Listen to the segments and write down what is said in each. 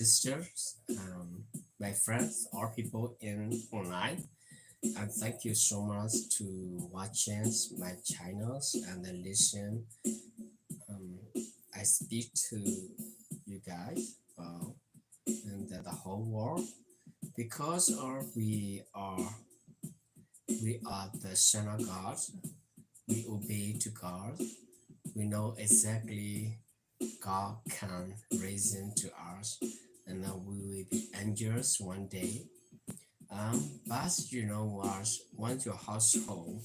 sisters, um, my friends, all people in online. And thank you so much to watching my channels and then listen. Um, I speak to you guys, uh, and the, the whole world because of we are we are the son of God. We obey to God. We know exactly God can reason to us, and then we will be angels one day. Um, but you know what? Once your household,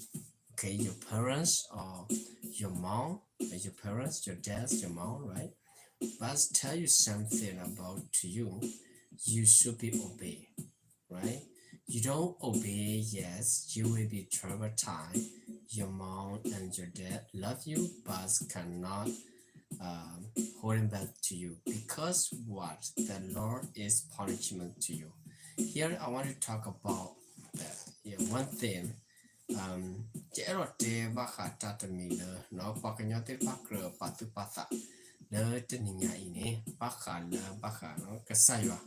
okay, your parents or your mom, uh, your parents, your dad, your mom, right? But tell you something about to you, you should be obey, right? You don't obey, yes, you will be traumatized. Your mom and your dad love you, but cannot um, holding back to you because what the Lord is punishment to you. Here I want to talk about the, yeah, one thing. Um, ယအဲၣ်ဒိးတဲဘၣ်ဃးတၢ်တမံၤလၢ နော် ပှၤကညီသ့ၣ်တဖၣ်ကြၢးပာ်သူၣ်ပာ်သးလၢတနံၤညါအံၤန့ၣ် ဘၣ်ဃးလၢဘၣ်ဃး နော် ကစၢ်ယွၤ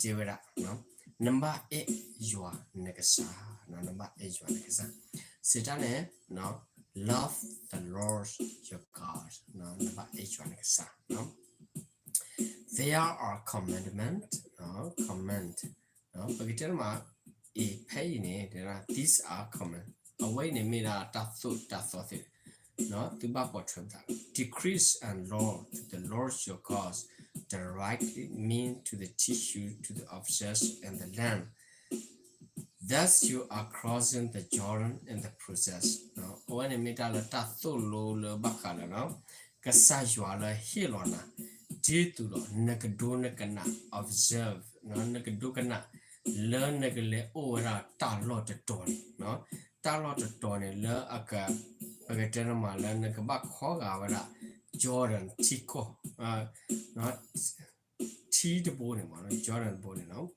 တဲဝဲဒၣ် နော် နဘၣ်အဲၣ်ယွၤနကစၢ် နော် နဘၣ်အဲၣ်ယွၤနကစၢ် စံးတၢ်န့ၣ် နော် love the Lord your God နော် နဘၣ်အဲၣ်ယွၤနကစၢ် နော် There are commandment နော် command နော် ပကတဲမး အံၤ ဖဲအံၤန့ၣ် တဲဒၣ် these are command အဝဲအံၤန့ၣ်မ့ၢ်ဒၣ်တၢ်သိၣ်တၢ်သီသ့ၣ် နော် သုဘၣ်ပိာ်ထွဲပသး decrees and law to the Lord your God directly mean to the teach you to the observe and the learn that you are crossing the Jordan in the process နော် အဝဲန့ၣ်မ့ၢ်တၢ်လၢတၢ်သိၣ်လိလၢဘၣ်ဃးလၢ နော် ကစၢ်ယွၤလၢဟ့ၣ်လီၤနၤ ဒ်သိးဒီး နကဒိနကနၣ် observe နော် နကဒိကနၣ် လၢနကလဲၤအိၣ်ဝဲဒၣ်တၢ်လီၢ်တတီၤန့ၣ် နော် တၢ်လီၢ်တတီၤန့ၣ် လၢအက ပကတဲနမးလၢ နကဘၣ်ခီဂာ်ဝဲဒၣ် Jordan ထံကီၢ် နော် ထံတဘိန့ၣ်မး Jordan တဘိန့ၣ်လီၤ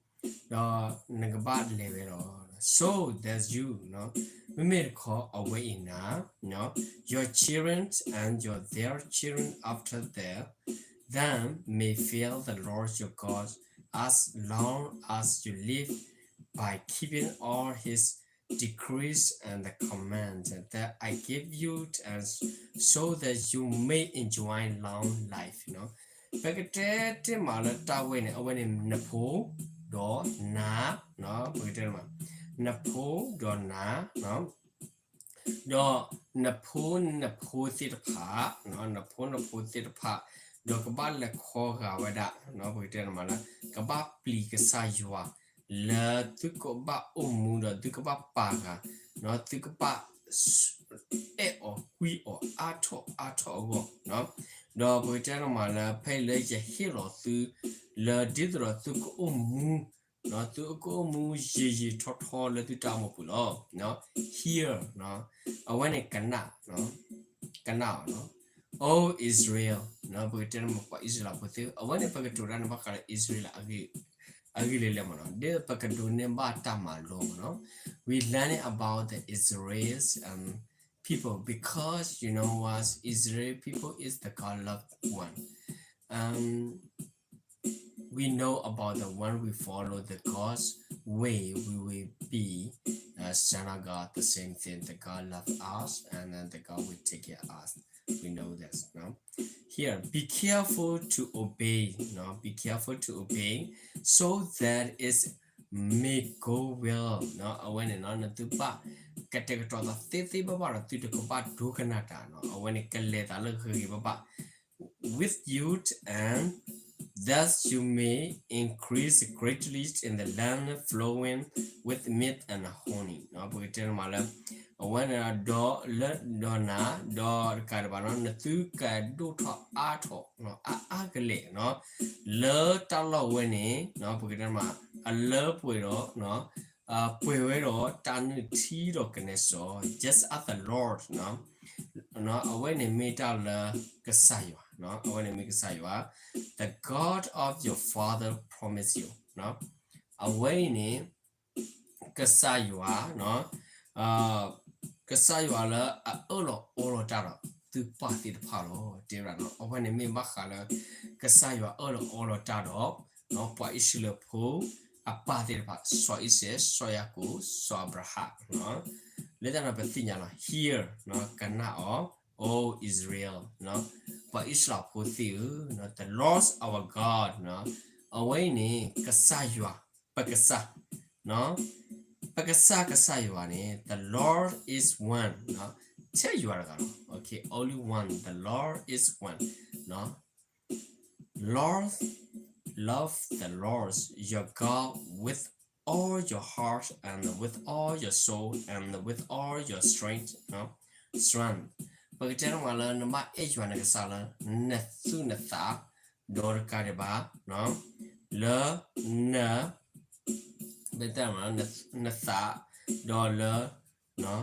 ဒီးနကဘၣ်လဲၤဝဲလီၤ so that you နော် မ့မ့ၢ်တခီအဝဲအံၤနၤ နော် your children and your their children after them, them may fear the Lord your God as long as you live by keeping all his decrees and the commands that I give you and so that you may enjoy long life နော် ပကတဲတ့ၢ်မးလၢတၢ်ဝဲန့ၣ် အဝဲန့ၣ်နဖိဒီးနၤ နော် ပကတဲမး နဖိဒီးနၤ နော် ဒီးနဖိနဖိသ့ၣ်တဖၣ် နော် နဖိနဖိသ့ၣ်တဖၣ် ဒီးကဘၣ်လဲၤခီဂာ်ဝဲဒၣ် နော် ပကတဲမးလၢ ကဘၣ်ပျံၤကစၢ်ယွၤ လၢသုကဘၣ်အိၣ်မူဒီးသုကဘၣ်ပာ်ဂၤ နော် သုကဘၣ် အဲၣ်အီၤကွံအီၤ အါထီၣ်အါထီၣ်အဂီၢ် နော် ဒီးပကတဲနမးလၢ ဖဲအံၤလၢယဟ့ၣ်လီၤသု လၢဒ်သိးဒီးသုကအိၣ်မူ နော် သုကအိၣ်မူယံာ်ယံာ်ထီထီလၢသုတၢ်အိၣ်မူပူၤလီၤ နော် hear နော် အဝဲန့ၣ်ကနၣ် နော် ကနၣ်အီၤ နော် O Israel နော် ပကတဲနမးပှၤအံၣ်စရ့လးဖိသ့ၣ် အဝဲန့ၣ်ပကတိၤတၢ်န့ၣ် ဘၣ်ဃးလၢအံၣ်စရ့လး အဂ့ၢ်လၢလဲၣ်မး နော် ဒ်ပကဒိးန့ၢ်ဘၣ်တၢ်မၤလိမး နော် we learning about the Israel's um people because you know what Israel people is the God loved one. Um, we know about the one we follow the God's way, we will be uh, son of God, the same thing. The God love us and then the God will take care of us. We know this, no? Here, be careful to obey, no? Be careful to obey so that it may go well, no? အဝဲန့ၣ် နော် နသုဘၣ် ကတဲာ်ကတီၤသးသ့သ့ဘၣ်ဘၣ်ဒီး သုတကဘၣ်ဒိကနၣ်တၢ် နော် အဝဲန့ၣ် ကလဲၤသးလၢဂ့ၤဂ့ၤဘၣ်ဘၣ် with you and that you may increase greatly in the land flowing with milk and honey နော် ပကတဲနမးလၢ အဝဲန့ၣ်ဒီးလၢဒီးနၤ ဒီးတကးဒံးဘၣ် နော် နသုကဒိၣ်ထီၣ်အါထီၣ် နော် အါအါကလဲာ် နော် လၢတၢ်လီၢ်ဝဲန့ၣ် နော် ပကတဲနမး အလၢပှဲၤဒီး နော် ပှဲၤဝဲဒီးတၢ်နုၢ်ထံဒီးကနဲစီၤ just as the Lord နော် နော် အဝဲန့ၣ်မ့ၢ်တၢ်လၢကစၢ်ယွၤ နော် အဝဲန့ၣ်မ့ၢ်ကစၢ်ယွၤ the God of your father promise you နော် အဝဲအံၤန့ၣ် ကစၢ်ယွၤ နော် ကစၢ်ယွၤလၢအအၢၣ်လီၤအီလီၤတၢ်ဒီး သုပၢ်သ့ၣ်တဖၣ်လီၤ တဲဝဲဒၣ် နော် အဝဲန့ၣ်မ့ၢ်ဘၣ်ဃးလၢ ကစၢ်ယွၤအၢၣ်လီၤအီလီၤတၢ်ဒီး ပှၤအံၣ်စရ့လးဖိအပၢ်သ့ၣ်တဖၣ်, စီၤအံၤစဲး, စီၤယၤကိာ်, စီၤအၤဘြၤဟၣ်, လၢတၢ်န့ၣ်ပသ့ၣ်ညါလီၤ. Hear, ကနၣ်အီၤ, O Israel, ပှၤအံၣ်စရ့လးဖိသ့ၣ်ဧၢ, the Lord our God, အဝဲအံၤန့ၣ် ကစၢ်ယွၤ, ပကစၢ်, ပကစၢ်ကစၢ်ယွၤန့ၣ် the Lord is one, ထဲယွၤတဂၤလီၤ. Okay, only one, the Lord is one. Lord, love the Lord your God with all your heart and with all your soul and with all your strength, strength. ပကတဲတမးလၢနဘၣ်အဲၣ်ယွၤနကစၢ်လၢ နသူၣ်နသး, ဒီးတကးဒံးဘၣ်, လၢန ပတဲမး နသး, ဒီးလၢ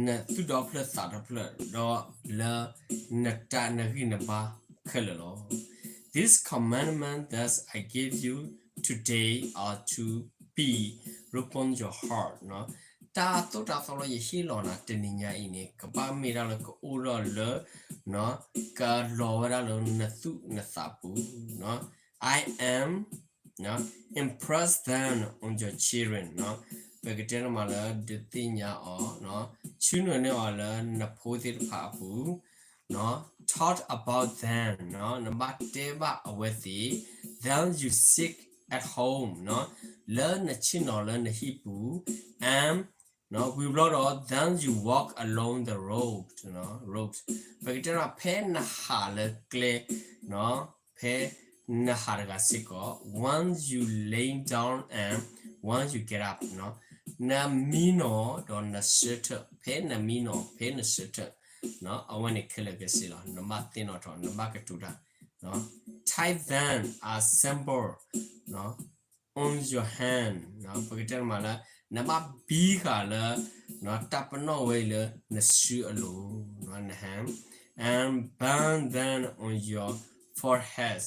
နသူၣ်ဒီဖျၢၣ်သးဒီဖျၢၣ်, ဒီးလၢနတၢ်နဂံၢ်နဘါခဲလၢာ်လီၤ. This commandment that I give you today are to be written in your heart. တၢ်သိၣ်တၢ်သီလၢယဟ့ၣ်လီၤနၤတနံၤညါအံၤန့ၣ် ကဘၣ်မ့ၢ်ဒၣ်လၢကအိၣ်ထီၣ်လၢ ကလီၤဝဲဒၣ်လၢနသူၣ်နသးပူၤ. I am impress them on your children. ပကတဲတမးလၢဒုးသ့ၣ်ညါအီၤ, ဆူနုာ်န့ၢ်အီၤလၢနဖိသ့ၣ်တဖၣ်အပူၤ, talk about them, နဘၣ်တဲဘၣ်အဝဲသ့ၣ်, then you sit at home, လၢနဆ့ၣ်နီၤလၢနဟံၣ်ပူၤ, and ဝံၤဘျီဒီး then you walk along the road, road. ပကတဲတမး ဖဲနဟးလၢကျဲ, ဖဲနဟးတဂၤစ့ၢ်ကီး, once you lay down and once you get up, နမံနီၤဒီးနဆၢထၢၣ်, ဖဲနမံနီၤ ဖဲနဆၢထၢၣ်, အဝဲန့ၣ်ခဲလၢာ်ခဲဆ့လီၤ. နဘၣ်သ့ၣ်နီၣ်ထီၣ်, နဘၣ်ကတိၤတၢ်, tie them a symbol on your hand, ပကတဲတမးလၢ နဘၣ်ဘံဃာ်လၢ တၢ်ပနီၣ်ဝဲအံၤလၢနစုအလိၤ, န hand, and bind them on your forehead,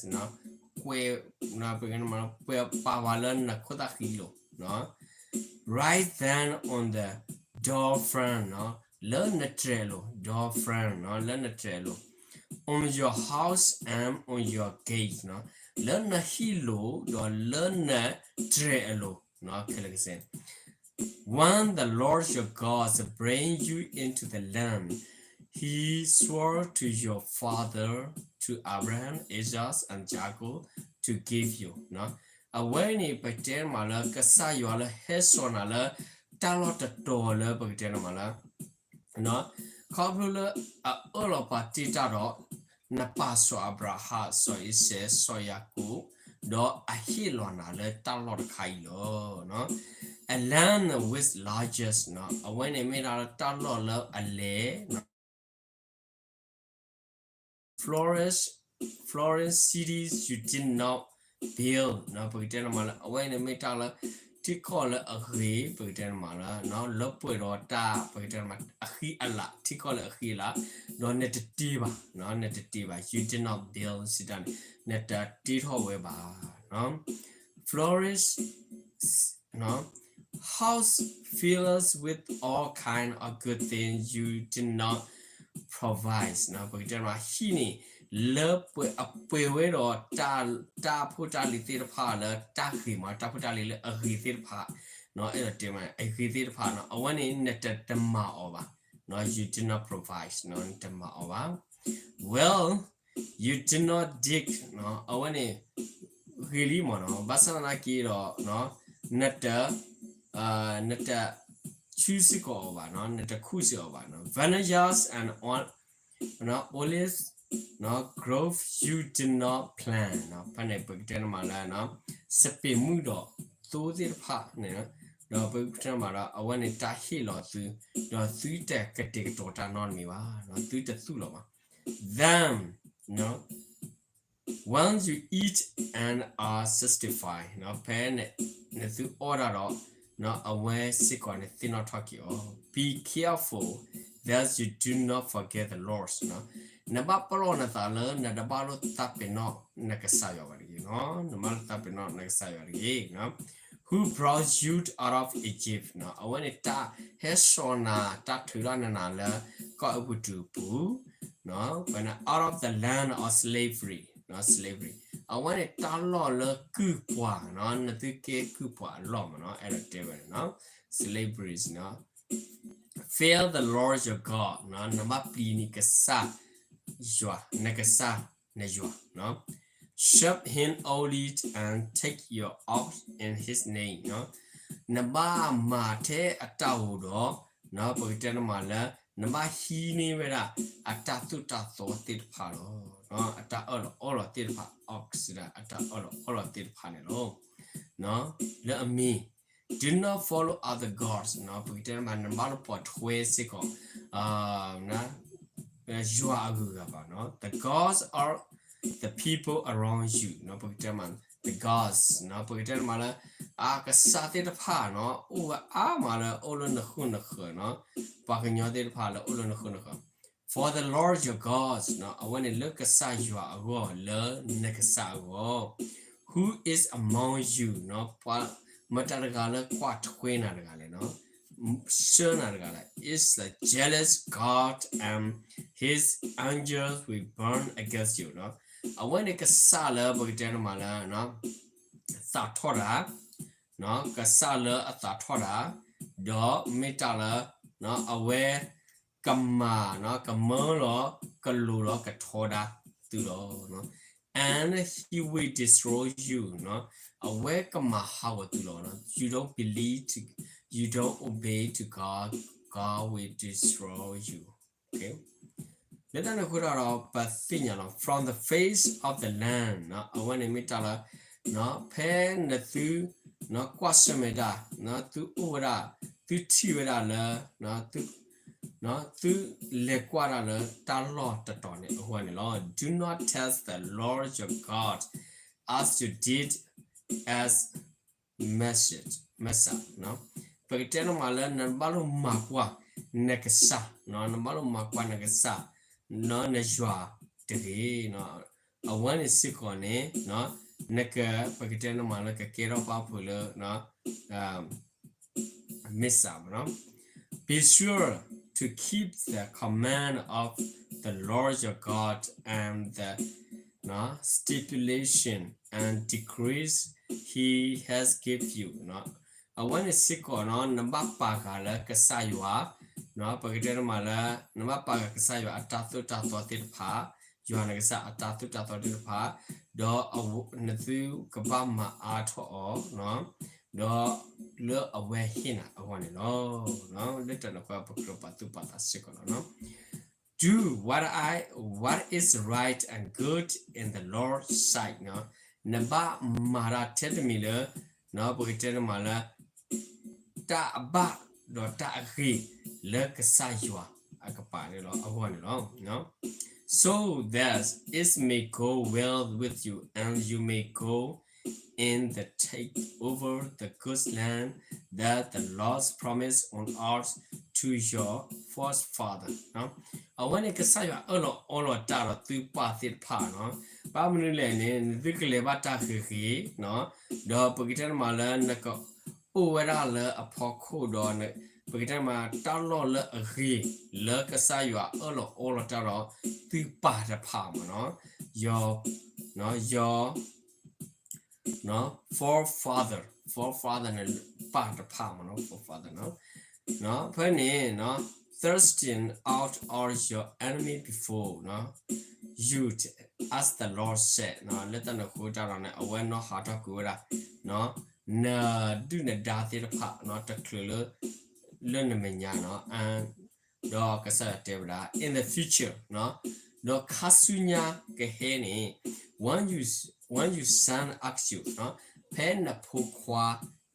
ကွဲး, ပကတဲတမးလၢ ကွဲးပာ်ဝဲလၢနခိၣ်သၣ်ဃံလိၤ, write them on the door frame, လၢနတြဲၤအလိၤ, door frame, လၢနတြဲၤအလိၤ, on your house and on your gate, လၢနဟံၣ်လိၤ ဒီးလၢနတြဲၤအလိၤ, ခဲလၢာ်ခဲဆ့. When the Lord your God bring you into the land he swore to your father, to Abraham, Isaac, and Jacob, to give you, အဝဲန့ၣ် ပတဲမးလၢကစၢ်ယွၤလၢဟဲစိာ်နၤလၢ တၢ်လီၢ်တတီၤလၢပကတဲမးလၢ ခီဖျိလၢအအၢၣ်လီၤပာ်တ့ၢ်တၢ်ဒီး နပၢ်စီၤအၤဘြၤဟၣ်, စီၤအံၤစဲး, စီၤယၤကိာ်, ဒီးအဟ့ၣ်လီၤနၤလၢတၢ်လီၢ်တခါအံၤလီၤ. A land with largest, အဝဲန့ၣ်မ့ၢ်ဒၣ်လၢတၢ်လီၢ်လၢအလဲၤ flourish, flourish cities you did not build, ပကတဲနမးလၢ အဝဲန့ၣ်မ့ၢ်တၢ်လၢ ထံကီၢ်လၢအဂ့ၤ, ပကတဲနမးလၢ လၢပှဲၤဒီးတၢ် ပကတဲနမး အဃံအလၤ, ထံကီၢ်လၢအဃံအလၤ, ဒီးနတတ့ဘၣ်, နတတ့ဘၣ်, you did not build စံးတၢ်န့ၣ် နတတ့ထီၣ်ဝဲဘၣ်. Flourish house filled with all kind of good things you did not provide, ပကတဲမး ဟံၣ်န့ၣ် လၢပှဲၤအပှဲၤဝဲဒီး တၢ်ဖိတၢ်လံၤသ့ၣ်တဖၣ်လၢတၢ်ဂ့ၤမး, တၢ်ဖိတၢ်လံၤလၢအဂ့ၤသ့ၣ်တဖၣ်, အဲၣ်ဒိးတဲမး အဂ့ၤသ့ၣ်တဖၣ် အဝဲန့ၣ် နတမၤအီၤဘၣ်, you did not provide, နတမၤအီၤဘၣ်. Well, you did not dig, အဝဲန့ၣ် ဂ့ၤလံမးနီၤ, ဘၣ်ဆၣ်သနာ်က့ဒီး နတ နတဆူစ့ၢ်ကီးအီၤဘၣ်, နတခူၣ်စ့ၢ်ကီးအီၤဘၣ်. Vineyards and olive groves you did not plant, ဖဲန့ၣ် ပကတဲနမးလၢ စပံးမုၢ်ဒီးသိသ့ၣ်တဖၣ်န့ၣ်, ဒီးပကတဲနမးဒီး အဝဲန့ၣ်တၢ်ဟ့ၣ်လီၤသု, ဒီးသုတကတဲာ်ကတီၤတၢ်နီတမံၤဘၣ်, သုတသူၣ်လီၤဘၣ်. Then, when you eat and are satisfied, ဖဲနသုအီၣ်ဒၣ်ဒီး အဝဲစ့ၢ်ကီးန့ၣ်သ့ၣ်နီၣ်ထီၣ်က့ၤအီၤ, be careful that you do not forget the Lord, နဘၣ်ပလီၢ်နသးလၢနတဘၣ်လိာ်သးပ့ၤနီၣ်နကစၢ်ယွၤဘၣ်တဂ့ၤ, နဘၣ်လိာ်သးပ့ၤနီၣ်နကစၢ်ယွၤတဂ့ၤ, who brought you out of Egypt, အဝဲန့ၣ်တၢ်ဟဲစိာ်နၤ တၢ်ထုးထီၣ်နၤလၢကီၢ်အဲၤကူပတူးအပူၤ, out of the land of slavery, slavery, အဝဲန့ၣ်တၢ်လီၢ်လၢကုၢ်ပှၤနီၤ, နသုကဲကုၢ်ပှၤအလီၢ်မးနီၤ, အဲၣ်ဒိးတဲဝဲန့ၣ်နီၤ, slavery နီၤ. Fear the Lord your God နီၤ, နဘၣ်ပျံၤန့ၢ်ကစၢ်ယွၤ, နကစၢ်နယွၤနီၤ. Serve him only and take your oath in his name နီၤ. နဘၣ်မၤထဲအတၢ်အိၣ်ဒီး ပကတဲန့ၣ်မးလၢ နဘၣ်ဟံးန့ၢ်ဝဲဒၣ်အတၢ်သိၣ်တၢ်သီသ့ၣ်တဖၣ်လီၤ. အတၢ်အၢၣ်လီၤအီလီၤသ့ၣ်တဖၣ် oath အတၢ်အၢၣ်လီၤအီလီၤသ့ၣ်တဖၣ်န့ၣ်လီၤ. လၢအမံၤ do not follow other gods နီၤ, ပကတဲန့ၣ်မး နဘၣ်လိၣ်ပိာ်ထွဲစ့ၢ်ကီး ယွၤအဂုၤအဂၤဘၣ်နီၤ. The gods are the people around you နီၤ, ပကတဲမး the gods နီၤ, ပကတဲမးလၢ အကစၢ်သ့ၣ်တဖၣ်နီၤ, အိၣ်ဝဲအါမးလၢအိၣ်လၢနဃုနဃၢၤနီၤ, ပှၤကညီသ့ၣ်တဖၣ်လၢအိၣ်လၢနဃုနဃၢၤ. For the Lord your God နီၤ, အဝဲန့ၣ်လၢကစၢ်ယွၤအဂီၢ် လၢနကစၢ်အဂီၢ်, who is among you နီၤ, ပှၤမတၤတဂၤလၢကွၢ်ထွဲနၤတဂၤလဲၣ်နီၤ, ဆှၢနၤတဂၤလဲၣ်, is the jealous God and his anger will burn against you နီၤ. အဝဲန့ၣ်ကစၢ်လၢပကတဲန့ၣ်မးလၢ သးထီၣ်တၢ်, ကစၢ်လၢအသးထီၣ်တၢ်, ဒီးမ့ၢ်တၢ်လၢ အဝဲ ကမၤ ကမၢလီၤ ကလိၤလီၤ ကထီဒါသုလီၤ. And he will destroy you နီၤ, အဝဲကမၤဟးဂီၤသုလီၤ. You don't believe to, you don't obey to God, God will destroy you. လၢတၢ်န့ၣ်အဃိဒီး ပသ့ၣ်ညါလီၤ from the face of the land နီၤ, အဝဲန့ၣ်မ့ၢ်တၢ်လၢ ဖဲနသု ကွၢ်ဆၢၣ်မဲာ်တၢ် သုအိၣ်ဝဲဒၣ် သုထံၣ်ဝဲဒၣ်လၢ သုလဲၤကွၢ်ဒၣ်လၢတၢ်လီၢ်တတီၤန့ၣ်အဂီၢ်န့ၣ်လီၤ. Do not test the Lord your God as you did at Massa, Massa နီၤ, ပကတဲန့ၣ်မးလၢနဘၣ်လိၣ်မၤကွၢ်နကစၢ်, နဘၣ်လိၣ်မၤကွၢ်နကစၢ် နယွၤတဂ့ၤ. အဝဲန့ၣ်စ့ၢ်ကီးန့ၣ် နက ပကတဲန့ၣ်မးလၢကကဲထီၣ်ပာ်ဖှိၣ်လၢ မ့ၢ်စးမနီၤ. Be sure to keep the command of the Lord your God and the stipulation and decrees he has give you. အဝဲန့ၣ်စ့ၢ်ကီးနီၤ နဘၣ်ပာ်ဃာ်လၢကစၢ်ယွၤ, ပကတဲန့ၣ်မးလၢ နဘၣ်ပာ်ဃာ်ကစၢ်ယွၤအတၢ်သိၣ်တၢ်သီသ့ၣ်တဖၣ်, ယွၤနကစၢ်အတၢ်သိၣ်တၢ်သီသ့ၣ်တဖၣ်, ဒီးနသုကဘၣ်မၤအါထီၣ်အီၤ ဒီးလၢအဝဲဟ့ၣ်နၤအဂီၢ်န့ၣ်လီၤ. လၢတၢ်န့ၣ်အဃိ ပကြၢးပာ်သူၣ်ပာ်သးစ့ၢ်ကီးလီၤ. Do what I, what is right and good in the Lord's sight နီၤ, နဘၣ်မၤတၢ်ထဲတမံၤလၢ ပကတဲန့ၣ်မးလၢ တၢ်အဘၣ်ဒီးတၢ်အဂ့ၤလၢကစၢ်ယွၤအကပၤ အဂီၢ်န့ၣ်လီၤ. So that it may go well with you and you may go in the take over the good land that the Lord promised on oath to your forefather နီၤ. အဝဲန့ၣ်ကစၢ်ယွၤအၢၣ်လီၤအီလီၤတၢ်ဒီးသုပၢ်သ့ၣ်တဖၣ်နီၤ, ဘၣ်မနုၤလဲၣ်န့ၣ် နသုကလဲၤဘၣ်တၢ်ဂ့ၤဂ့ၤနီၤ, ဒီးပကတဲန့ၣ်မးလၢနကအိၣ်ဝဲဒၣ်လၢအဖီခိၣ်ဒီး ပကတဲမးတၢ်လီၢ်လၢအဂ့ၤ လၢကစၢ်ယွၤအၢၣ်လီၤအီလီၤတၢ်ဒီးသုပၢ်တဖၣ်မနီၤ, your, your forefather, forefather န့ၣ် ပၢ်တဖၣ်မနီၤ forefather နီၤ, ဖဲန့ၣ် thrusting out all your enemy before you as the Lord said နီၤ, လၢတၢ်န့ၣ်အဃိတၢ်ဒီးန့ၣ် အဝဲနီၣ်ဟးထီၣ်ကွံာ်ဝဲဒၣ် နဒုၣ်နဒါသ့ၣ်တဖၣ်နီၤ တချုးလၢ လၢနမဲာ်ညါနီၤ, ဒီးကစၢ်ယွၤတဲဝဲဒၣ် in the future နီၤ, ဒီးခါဆူညါကဟဲန့ၣ် when you, when your son asks you နီၤ, ဖဲနဖိခွါ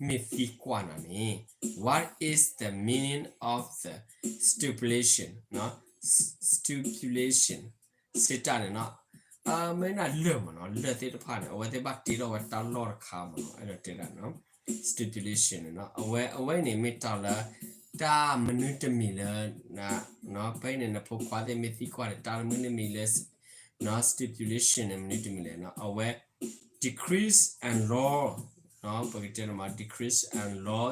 မ့ၢ်သံကွၢ်နၤန့ၣ် what is the meaning of the stipulation နီၤ, stipulation စံးတၢ်န့ၣ်နီၤ, မ့ၢ်နလၢၢ်မနီၤ, လၢၢ်သ့ၣ်တဖၣ်န့ၣ် အဝဲသ့ၣ်ဘၣ်တ့ထီၣ်ဝဲတၢ်လီၢ်တခါမနီၤ, အဲၣ်ဒိးတဲဒၣ်နီၤ, stipulation န့ၣ်နီၤ, အဝဲ အဝဲန့ၣ်မ့ၢ်တၢ်လၢ တၢ်မနုၤတမံၤလၢ ဖဲအံၤန့ၣ် နဖိခွါသ့ၣ်မ့ၢ်သံကွၢ်န့ၣ် တၢ်မနုၤတမံၤလၢ stipulation န့ၣ် မနုၤတမံၤလဲၣ်နီၤ, အဝဲ decrees and law နီၤ, ပကတဲန့ၣ်မး decrees and law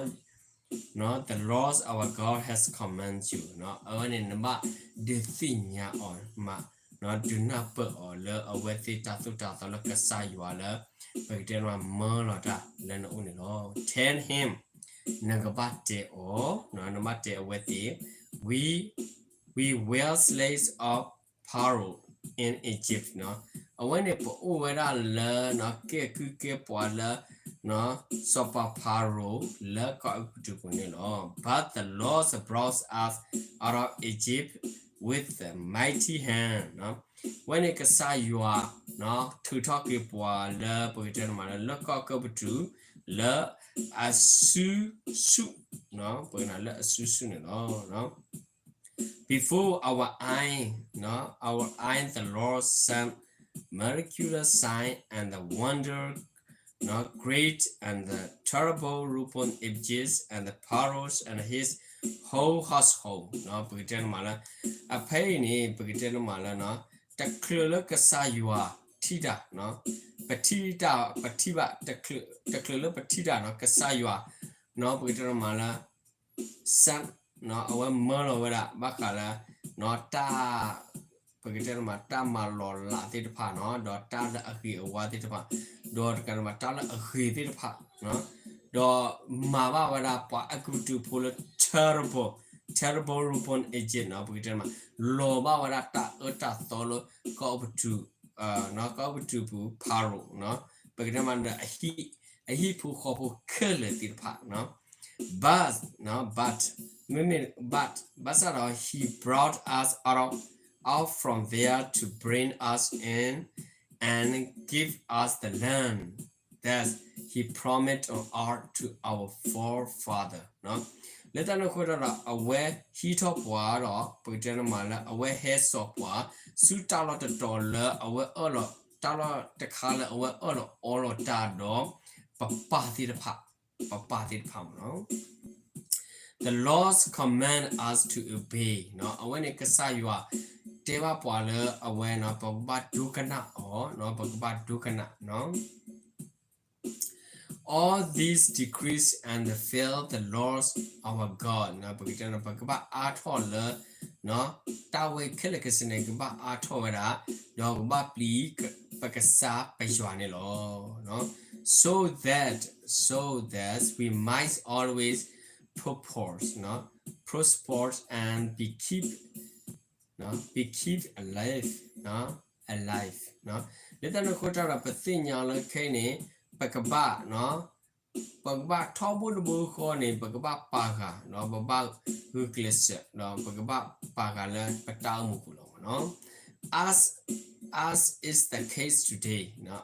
နီၤ, the Lord our God has commanded you နီၤ, အဝဲန့ၣ် နဘၣ်ဒုးသ့ၣ်ညါအီၤမး ဒုးနၢ်ပၢၢ်အီၤလၢအဝဲသ့ၣ်တၢ်သိၣ်တၢ်သီလၢကစၢ်ယွၤလၢ ပကတဲမးမၢလီၤတၢ်လၢနအိၣ်န့ၣ်လီၤ. Tell him, နကဘၣ်တဲအီၤ, နဘၣ်တဲအဝဲသ့ၣ်, we, we were slaves of Pharaoh in Egypt နီၤ. အဝဲန့ၣ်ပအိၣ်ဝဲဒၣ်လၢ ကဲကုၢ်ကဲပှၤလၢ စီၤပၤဖၤရိၤလၢကီၢ်အဲၤကူပတူးပူၤန့ၣ်လီၤ. But the Lord brought us out of Egypt with a mighty hand နီၤ. အဝဲန့ၣ်ကစၢ်ယွၤ ထုးထီၣ်က့ၤပှၤလၢပကတဲန့ၣ်မးလၢ လၢကီၢ်အဲၤကူပတူး လၢအစုဆူၣ်, ပကတဲလၢအစုဆူၣ်န့ၣ်လီၤ. Before our eye, our eye the Lord sent miraculous sign and the wonder, great and the terrible upon Egypt and the Pharaoh and his whole household နီၤ. ပကတဲန့ၣ်မးလၢ အဖဲအံၤန့ၣ် ပကတဲန့ၣ်မးလၢ တချုးလၢကစၢ်ယွၤထံၣ်တၢ်, ပထံၣ်တၢ် ပထံၣ်ဘၣ် တချုးလၢပထံၣ်တၢ်နီၤ ကစၢ်ယွၤ ပကတဲန့ၣ်မးလၢ စ အဝဲမၢလီၤဝဲဒၣ် ဘၣ်ဃးလၢ တၢ် ပကတဲန့ၣ်မး တၢ်မၤလီၤလးသ့ၣ်တဖၣ်နီၤ ဒီးတၢ်လၢအဂ့ၤအဝါသ့ၣ်တဖၣ် ဒီးတကးန့ၣ်မး တၢ်လၢအဂ့ၤသ့ၣ်တဖၣ် ဒီးမၤဘၣ်ဝဲဒၣ်ပှၤအဲၤကူပတူးဖိလၢ terrible, terrible upon Egypt နီၤ ပကတဲန့ၣ်မး လီၤဘၣ်ဝဲဒၣ်တၢ်အၢတၢ်သီလၢ ကီၢ်အဲၤကူပတူး, ကီၢ်အဲၤကူပတူးပူၤ ဖၤရိၤနီၤ ပကတဲန့ၣ်မး ဒီး အဟံၣ်ဖိဃီဖိခဲလၢာ်သ့ၣ်တဖၣ်နီၤ But, but, မ့မ့ၢ် but ဘၣ်ဆၣ်ဒီး he brought us out of, out from there to bring us in and give us the land that he promised to our, to our forefather နီၤ. လၢတၢ်န့ၣ်အဃိဒီး အဝဲဟံးထီၣ်ပှၤဒီး ပကတဲန့ၣ်မးလၢ အဝဲဟဲစိာ်ပှၤ ဆူတၢ်လီၢ်တတီၤလၢအဝဲအၢၣ်လီၤ, တၢ်လီၢ်တခါလၢအဝဲအၢၣ်လီၤအီလီၤတၢ်ဒီး ပပၢ်သ့ၣ်တဖၣ်, ပပၢ်သ့ၣ်တဖၣ်မးနီၤ The Lord command us to obey နီၤ အဝဲန့ၣ်ကစၢ်ယွၤ တဲဘၣ်ပှၤလၢအဝဲနီၤ ပကဘၣ်ဒိကနၣ်အီၤနီၤ ပကဘၣ်ဒိကနၣ်နီၤ all these decrees and fear the Lord our God နီၤ ပကတဲန့ၣ် ပကဘၣ်အါထီၣ်လၢ တၢ်ဝဲခဲလၢာ်ခဲဆ့န့ၣ် ကဘၣ်အါထီၣ်ဝဲဒၣ် ဒီးကဘၣ်ပျံၤ ပကစၢ်ပယွၤန့ၣ်လီၤ so that, so that we might always prosper, prosper and be keep, be keep alive, alive လၢတၢ်န့ၣ်အဃိတၢ်ဒီး ပသ့ၣ်ညါလၢခဲအံၤန့ၣ် ပကဘၣ် ပကဘၣ်ထီဘိတဘိဃီန့ၣ် ပကဘၣ်ပာ်ဃာ် ပဘၣ်ဂုာ်ကျဲးစၢး ပကဘၣ်ပာ်ဃာ်လၢပတၢ်အိၣ်မူပူၤလီၤမးနီၤ as, as is the case today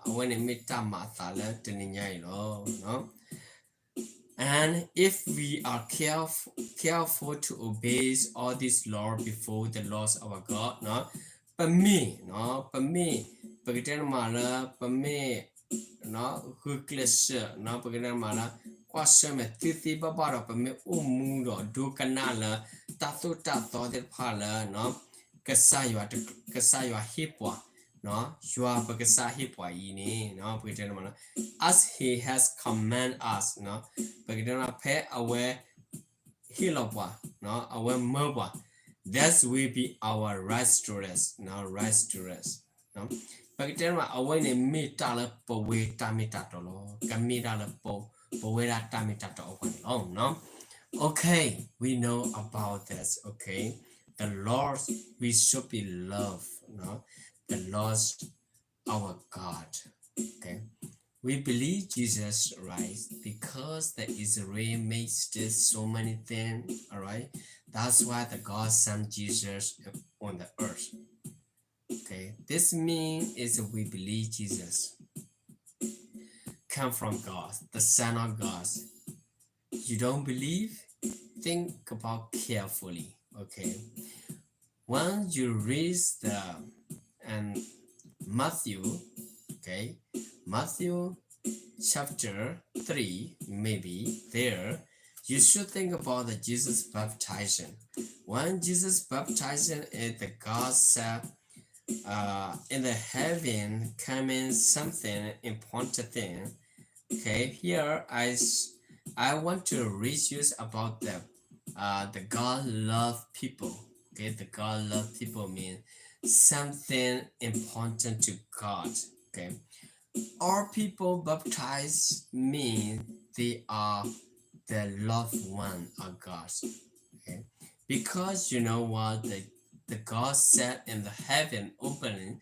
အဝဲန့ၣ်မ့ၢ်တၢ်မၤအသးလၢတနံၤညါအံၤလီၤ And if we are caref-, careful to obey all these laws before the Lord our God, ပမ့ၢ်, ပမ့ၢ်, ပကတဲန့ၣ်မးလၢ ပမ့ၢ် ဂုာ်ကျဲးစၢး ပကတဲန့ၣ်မးလၢ ကွၢ်ဆၢၣ်မဲာ်သ့သ့ဘၣ်ဘၣ်ဒီး ပမ့ၢ်အိၣ်မူဒီးဒိကနၣ်လၢ တၢ်သိၣ်တၢ်သီသ့ၣ်တဖၣ်လၢ ကစၢ်ယွၤ, ကစၢ်ယွၤဟ့ၣ်ပှၤ, ယွၤပကစၢ်ဟ့ၣ်ပှၤအံၤန့ၣ် ပကတဲန့ၣ်မးလၢ as he has commanded us, ပကတဲန့ၣ် ဖဲအဝဲ ဟ့ၣ်လီၤပှၤ, အဝဲမၢပှၤ, that will be our righteousness, righteousness. ပကတဲမး အဝဲန့ၣ်မ့ၢ်တၢ်လၢပဝဲတၢ်မ့ၢ်တၢ်တီလီၤ. ကမ့ၢ်တၢ်လၢပဝဲဒၣ်တၢ်မ့ၢ်တၢ်တီအဂီၢ်န့ၣ်လီၤ. Okay, we know about this, okay? The Lord, we should be love, the Lord our God. Okay. We believe Jesus, right? Because the Israel made this so many things, all right? That's why the God sent Jesus on the earth. Okay. This means is we believe Jesus come from God, the Son of God. You don't believe? Think about carefully, okay? When you read the, and Matthew, okay, Matthew chapter three, maybe there, you should think about the Jesus baptizing. When Jesus baptizing, it, the God said, uh, in the heaven coming something important thing. Okay, here I, s- I want to read you about the, uh, the God love people. Okay, the God love people means something important to God. Okay. All people baptized mean they are the loved one of God. Okay. Because you know what the, the God said in the heaven opening